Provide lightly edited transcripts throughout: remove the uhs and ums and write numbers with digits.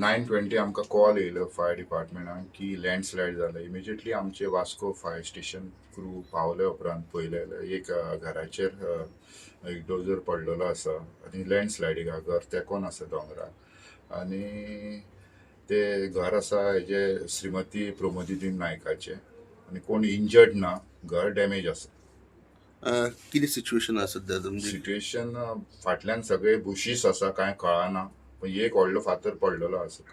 9:20 आमकां कॉल येयलो फायर डिपार्टमेंटान की लँडस्लायड जालें. इमिजिएटली आमचे वास्को फायर स्टेशन क्रू पावले उपरांत पळयलें जाल्यार एक घराचेर एक डोजर पडलेलो आसा आनी लँडस्लायडींग आहा, घर तेंकोन आसा दोंगराक आनी ते घर आसा हेजे श्रीमती प्रमोदिनी नायकाचें आनी कोण इंजर्ड ना, घर डॅमेज आसा. कितें सिच्युएशन आसा सद्या तुमची? सिट्युएशन फाटल्यान सगळे बुशीस आसा, कांय कळना, पण एक व्हडलो फातर पडलेलो आसा.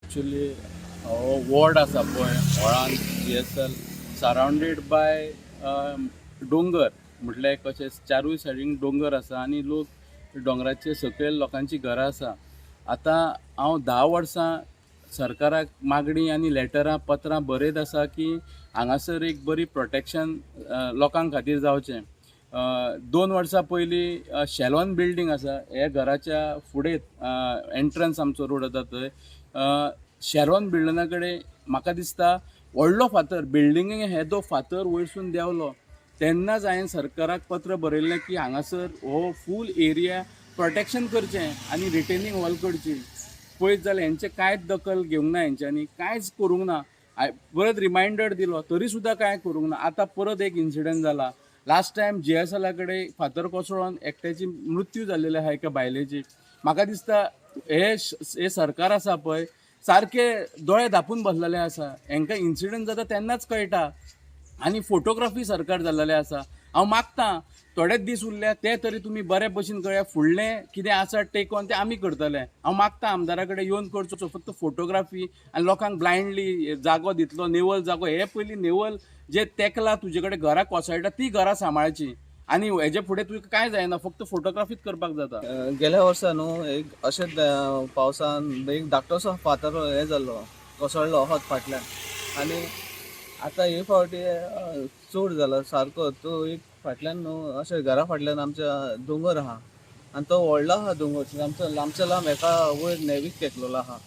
एक्चुली हो वॉर्ड आसा पळय व्हळान GSL सरावंडेड बाय दोंगर, म्हटल्यार कशें चारूय सायडीन दोंगर आसा आनी लोक दोंगराचे सकयल लोकांची घरां आसा. आतां हांव 10 वर्सां सरकाराक मागणी आनी लेटरां पत्रां बरयत आसा की हांगासर एक बरी प्रोटेक्शन लोकां खातीर जावचें. 2 वर्सां पयलीं शेलॉन बिल्डींग आसा ह्या घराच्या फुडें एंट्रन्स आमचो रोड आसा थंय शेरोन बिल्डिंगा कडेन म्हाका दिसता व्हडलो फातर बिल्डिंगे हे तो फातर वयरसून देंवलो तेन्नाच हांवें सरकाराक पत्र बरयल्लें की हांगासर हो फूल एरिया प्रोटेक्शन करचें आनी रिटेनिंग वॉल करची. पळयत जाल्यार हेंचें कांयच दखल घेवंक ना, हेंच्यांनी कांयच करूंक ना. परत रिमायंडर दिलो तरी सुद्दां कांय करूंक ना. आतां परत एक इन्सिडंट जाला. लास्ट टायम GSL कडेन फातर कोसळोन एकट्याची मृत्यू जाल्लेली आहा एका बायलेची. म्हाका दिसता हे सरकार आसा पळय सारके दोळे धांपून बसलेले आसा. हेंकां इन्सिडंट जाता तेन्नाच कळटा आनी फोटोग्राफी सरकार जाल्लेलें आसा. हांव मागता थोडेच दीस उरल्या ते तरी तुमी बरे भशेन कळया, फुडलें कितें आसा टेक ऑन तें आमी करतले. हांव मागता आमदारा कडेन येवन करचो, फक्त फोटोग्राफी आनी लोकांक ब्लायंडली जागो दितलो नेवल जागो. हे पयलीं नेवल जे तेकला तुजे कडेन घरां कोसळटा ती घरां सांबाळची आनी हेजे फुडें तुका कांय जायना, फक्त फोटोग्राफीच करपाक जाता. गेल्या वर्सा न्हू एक अशेंच पावसान एक धाकटोसो फातर हें जाल्लो, कोसळ्ळो अहोच फाटल्यान. आनी आतां हे फावटी चड जाला सारको. तो एक फाटल्यान न्हू अशें घरा फाटल्यान आमच्या दोंगर आहा आनी तो व्हडलो आहा दोंगर, आमचो लांबच्या लांब हेका वयर नेवीक तेकलेलो आहा.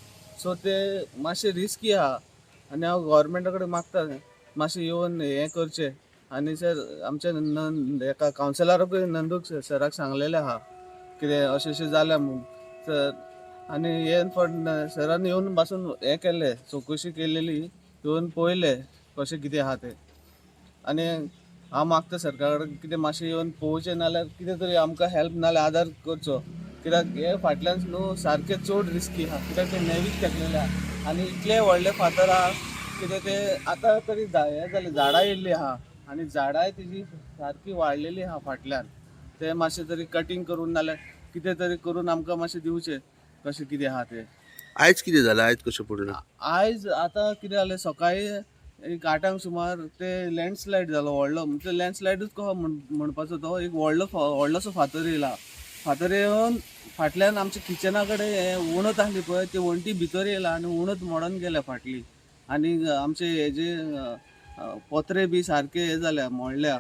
सो ते मातशें रिस्की आहा आनी हांव गव्हर्मेंटा कडेन मागता मातशें येवन हें करचें. आनी सर आमच्या हेका कावन्सिलराकूय नंदूक सराक सांगलेलें आहा कितें अशें अशें जालें म्हूण सर. आनी हे फावट सरान येवन पासून हें केलें, चवकशी केलेली, येवन पळयलें कशें कितें आहा तें. आनी हांव मागता सरकारा कडेन कितें मातशें येवन पळोवचें, नाल्यार कितें तरी आमकां हेल्प नाल्यार आदार करचो. कित्याक हे फाटल्यान न्हू सारकें चड रिस्की आहा, कित्याक ते नेवीक तेकलेले आहा आनी इतले व्हडले फातर आहा कितें ते आतां तरी हें जालें, झाडां येयल्लीं आहा आनी झाडांय तेजी सारकी वाडलेली आहा फाटल्यान. ते मातशें तरी कटींग करून नाल्यार कितें तरी करून आमकां मातशें दिवचें कशें कितें आहा तें. आयज कितें जालें, आयज कशें पडलें? आयज आतां कितें जालें, सकाळीं एक 8 सुमार ते लँडस्लायड जालो व्हडलो, म्हणजे लँडस्लायडूच कसो म्हणपाचो, तो एक व्हडलो व्हडलोसो फातर येयला. फातर येवन फाटल्यान आमच्या किचना कडेन वणत आसली पळय, ती वण्टी भितर येयला आनी वणत मोडून गेल्या फाटली. आनी आमचे हेजे पत्रे बी सारके हे जाल्या, मोडल्या.